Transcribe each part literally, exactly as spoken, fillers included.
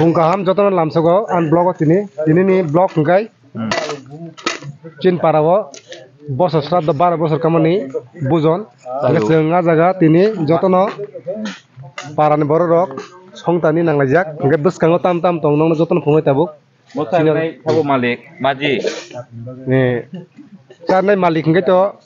Phung kaham jotono lamsogo ang vlog o tini, tini ni vlog hwnkhe Hmm. Chin para o bosor sraddho baro bosor kamani bujon. Hwnkhe chwng ah jaga tini jotono para ni borok rok songtani nanglaijak. Hwnkhe bwskango tam tam tong nokno jotono phunuknai tabuk. Mo Senior. Charnai sabo malik, maji. Eh, charnai malik hwnkhe to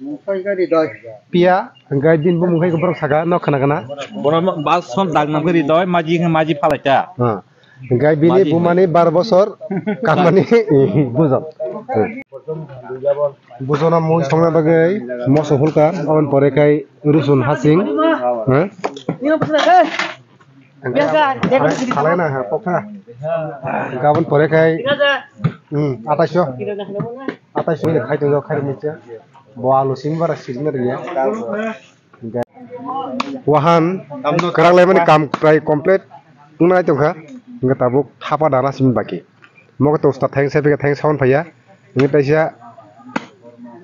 Mungkha khe ridoi. Piya, hwnkhe bini bumung hai borok saka, nok khna khna. Bono bas son dag nam khe ridoi, maji hwnkhe maji phalaita. Ha. Hwnkhe bini Maji bumani bar bosor, kamani bujon. Bujono mui songna bagwi moso hulka, aboni pore khai rusun hasing. Ha? Salai na ha, pokha. Gabon pore khai, hmm, atais o. Atais o khai tong khai micha. Bo alu sim bara sirna riya. Wahan, kwrak lai mani kam kwrai complete. Wngna tongkha. Hingke tabuk thapa dana simi baki. Moke to usta thanks, happy thanks, sound phaiya. Hingke taisa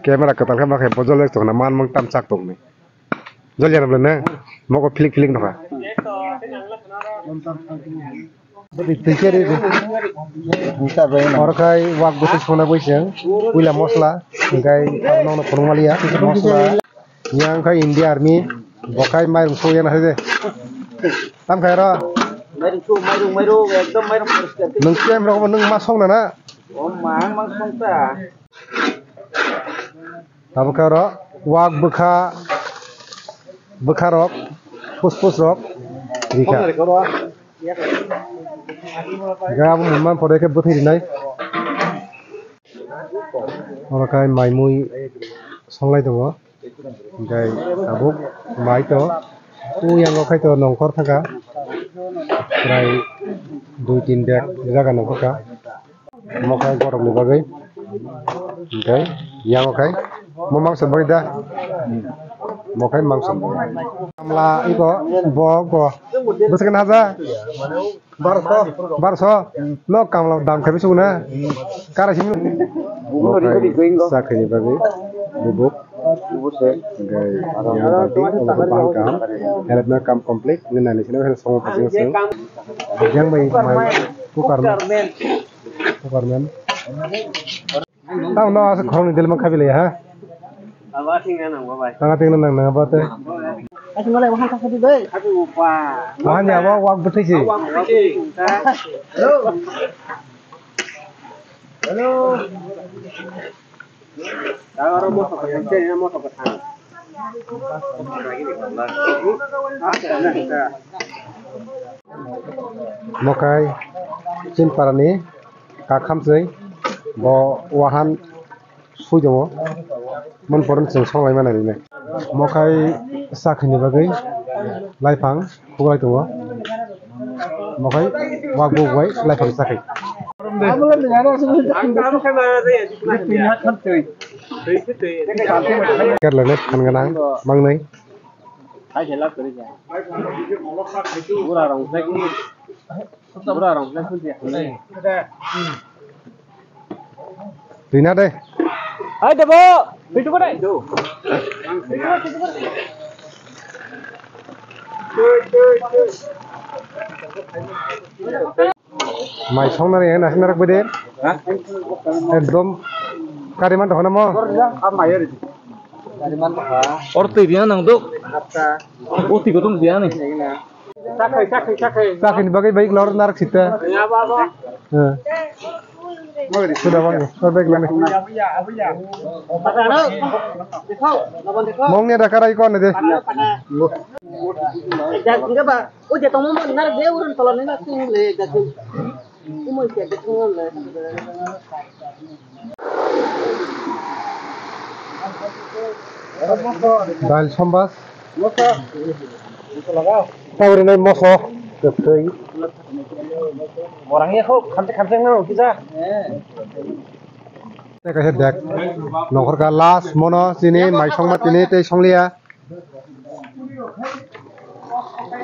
camera kwtal khe bakhe bojol ek tongna man mang tam chak tongni. Jol jana bwle na? Moko philik philik nokha. Oro khai wak bwtwi songna bwseng, puila mosla, hingkhai tabuk nokno phunukmaliya, mosla. Yang khai India Army, bo khai mairung sokya na hai de. Tam khai oro. Mairung su, mairung, mairung, ekdom mairung poriskar khe. Nwng khe rok nwng ma song na na? O ma, ang ma song ta. Tabuk khe oro wak bwkha, bwkha rok, puspus rok rikha. Hingkhe abo mwnma pore khe bwthwi rinai. Oro khai mai mui songlai tongo. Hingkhe tabuk mai to, o yango khai to nongkhor thangkha. Prai dui tin bag jaga nongkhorkha. Omo khai borokni bagwi. Hingkhe yango khai mo mangsa bagwi da. Mo khai mangsa bagwi. Kamla iko bo go. Bwswk na haja? Barso. Barso? No kamla dam khai bisuk na? Kara simi. Mo khai sakhaini bagwi bubuk. Hingkhe yango bagwi omo bahal kaham. Help na kam complete. Nini nani sini songo phasing sing. Yang bai mai. Kukarman. Kukarman. Tamo no asa khoroknwi delman khabilai ha. Aba thingna nang babai. Tanga tingna nang nang bate. Kasi malai wahan kasi doi. Kasi upa. Wahan ya wa wak betai si. Wak betai si. Hello. Hello. Tanga ro mo thok kasi mo thok kasi. Mokai Chinparani kakhamsoi bo wahan sui tongo. Mon porom chwng songlai mani rine. Mokai sakhini bagwi laiphang kuklai tongo. Mokai wak buk bai laiphang sakhi. Kerlene phan gwnang mangnai. Bura rong sai kuni. Bura rong sai kuni. Rina de. Hai debo. Bitu ko dai. Mai songnani ang nasinarok bede. Ha? Ekdom kari man tongkha namo. Or twi riya nang do. O twi ko tum riya ni. Sakhi, sakhi, sakhi. Sakhini bagwi bai lor narak sita. Ya, ba, ba. Sudah bang, or bai lani. Mong ni ada karai kon de. Enggak, ba. O je tongmung bo nar je urun tolon ni na sing le ja je. Umoi ke de tong le. Dal sombas. Tabri nai moso. Kwtwi. Borang ya kho khamse khamse nang kisa. Tei kaisa dek. Nongkhor ka last mono chini mai songma tini tei songliya.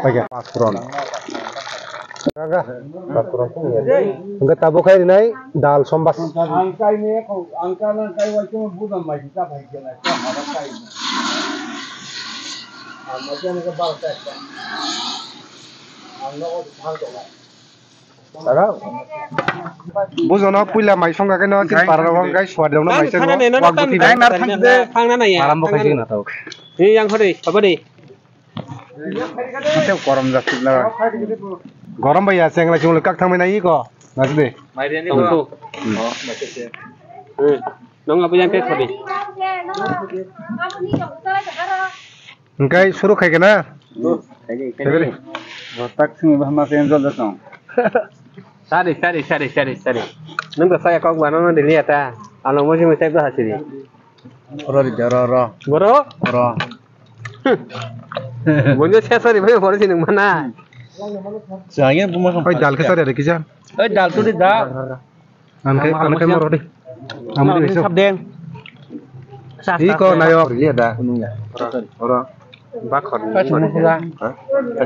Paikha, paspron. Paspron. Hingke tabuk khai rinai dal sombas. Ang kai ne ko, ang kai nang kai wai khe budam bai khe kai khe lai, khe haba kai. Ang ma khe ne ke bar kai. Ang no ko thang to lai. Bujono puila mai songkha khe no, chini para rok hwnkhe suwat rok no mai swngo. Wak buthi bai. Thangna nai ya. Aram bo khaisi na tok. Ni yang khori, apa ni? Ate korom jasik na. Gorom bai ya, chengla chungla kak thangmai nai ko. Nasde. Mai riani ko. Hmm. Nong apa yang kek khori? Hwnkhe suru khai kena? Khai kena. Rotak sing bahma se enjoy da tong. Sari, sari, sari, sari, sari. Nung da saya kok bano no dili ata. Ano mo sing mo type da hasiri. Ro ri ro ro. Boro? Ro. Bonjo se sari bhai boro sini mana. Saya buma. Oi dal ke sari ada kijan. Oi dal tu di da. Ang kay, ang kay mo rodi. Ang mo rodi. Sabdeng. Iko nayok. Iya da. Oro. Bakhor. Kasih musula.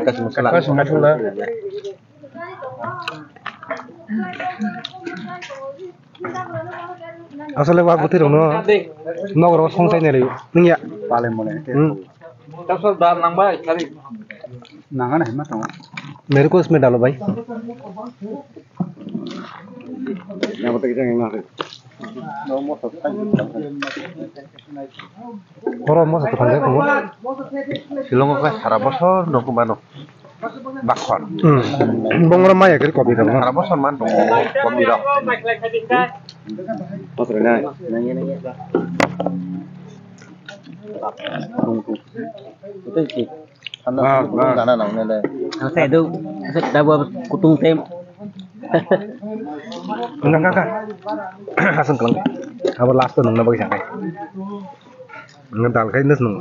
Kasih musula. Kasih musula. Asole wa buthi rokno nogoro songsai nai ri. Nungya. Pale mole. Hmm. Tasol dar nang bai, sari. Nangana hima tongo. Mere ko isme dalo bhai. Oro moso kwthang khe tongo. Shillong o khe sara bosor nugwi mano. Bakhor. Hmm. Bongoro maya khe kopi rok. Sara bosor man tongo kopi rok. Ang sai do, aswk da bo kutung tem. Nang ka ka. Aswk kalang. Abo last to nang na bagwi sangai. Nang dal khai nus nang.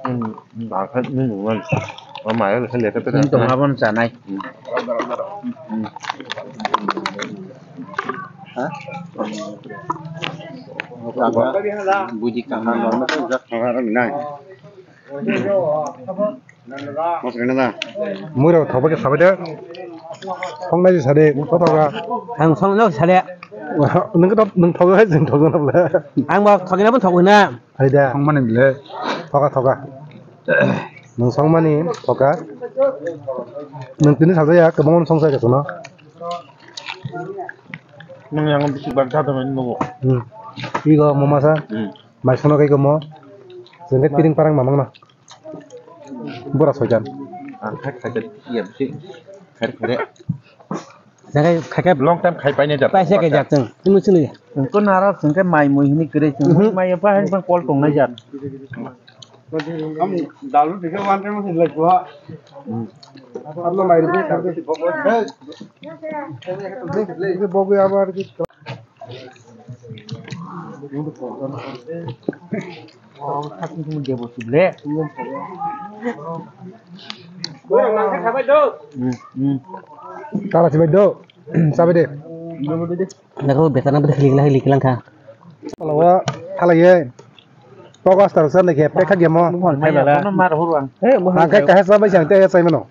Hmm, dal khai nus nang. Mama ya, saya lihat apa. Ini tong abon sanai. Hmm. Ha? Buji kaham, normal jak kaham nai. Mui rok thok bai khe sabai de. Thok nai sadi, kothoka. Ang thok nai sadi. Nung khe thok, nung thok hai, jeng thok na bole. Ang bo thok na bo thok na. Hai da. Thok mani bole. Thoka, thoka. Nung songmani thoka. Nung tini sajaya kwbangma songsa khe sono. Nung yang bisi bang sa tong nung. Hmm. Igo mama sa. Hmm. Mai sono kai komo. Jengke piring parang mamang na. Bura soitan. Ang khai khai iya bisi. Khai khai. Jagai khai khai long time khai paine jat. Paisa ke jat chwng. Tini sini. Ko nara chwng ke mai mui hini kre chwng. Mhm. Mai apa hai bang kol tong nai jat. Am dalu dikhe one time hin lai kuha. Arlo mai ri. Bogo abar ki. Tara sibai do. Sabe de. Nako betana bete hilik hilik langkha. Alawa halaye. Pokok astar sana ke pekha gemo. Mar hurang. Angkai kahas sabai sang te sai mano.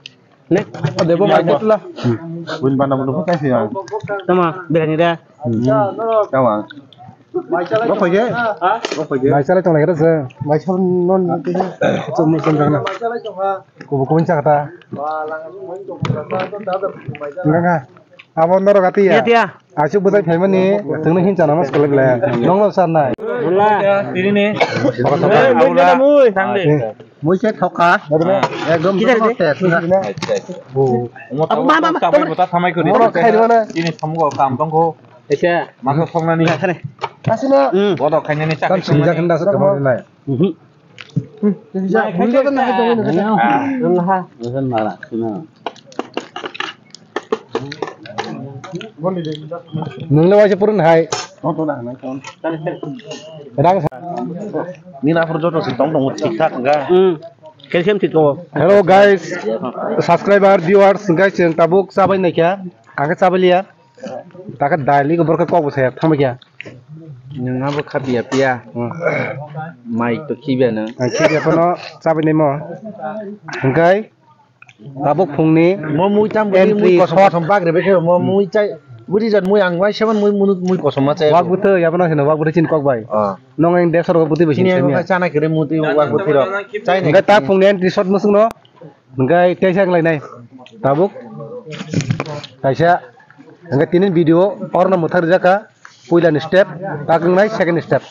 Le, debo mai botla. Win bana mano kai siya. Tama berani da. Tama. Rokhoye? Rokhoye? Mai chalai tong lai khe se. Mai chal non. Chum chum jana. Kubu kubu chakta. Enggak, enggak. Abo norok ati ya? Iya, tiya. Asuk bwtai phaimani, thwngno hinchana mas kolok le. Nongno sarnai. Wala. Tini ni. Mui se thoka. Ekdom tes. Mama, mama, mama. Tini samugo kam tongkho. Ese. Masa songnani. Asina. Bodo khainani chakri. Sinjak handa sa kamar nai. Nungno waisa purun hai. Rang sa. Nini aphuru joto se tong tongo thik thak wngkha. Calcium thik tongo. Hello guys, subscriber, viewers, guys, chwng tabuk chabai naikha. Ang khe chabai liya. Taka daily ko borok kok bo saya thangba kya. Nwng abo kha piya piya. Hmm. Mai to khibiya nwng. Ang khibiya phano chabai nai mo. Hwnkhe tabuk phungni mo mui tam guri entry mui kosom shot. Kosom bagre bekhe mo mui chai. Buri jan mui ang wai seven mui munu mui kosom ma chai. Wak buthu yabano hino wak buthu chin kok bai. Ah. Nong ang desor wak buthu bai chin. Chini ang chana kere mui wak buthu rok. Chai hwnkhe ta phungni entry shot musung no. Hingke teisa wnglainai tabuk kaisa. Hingke tini video orno mwthang rijak kha, puila ni step, taknai second step.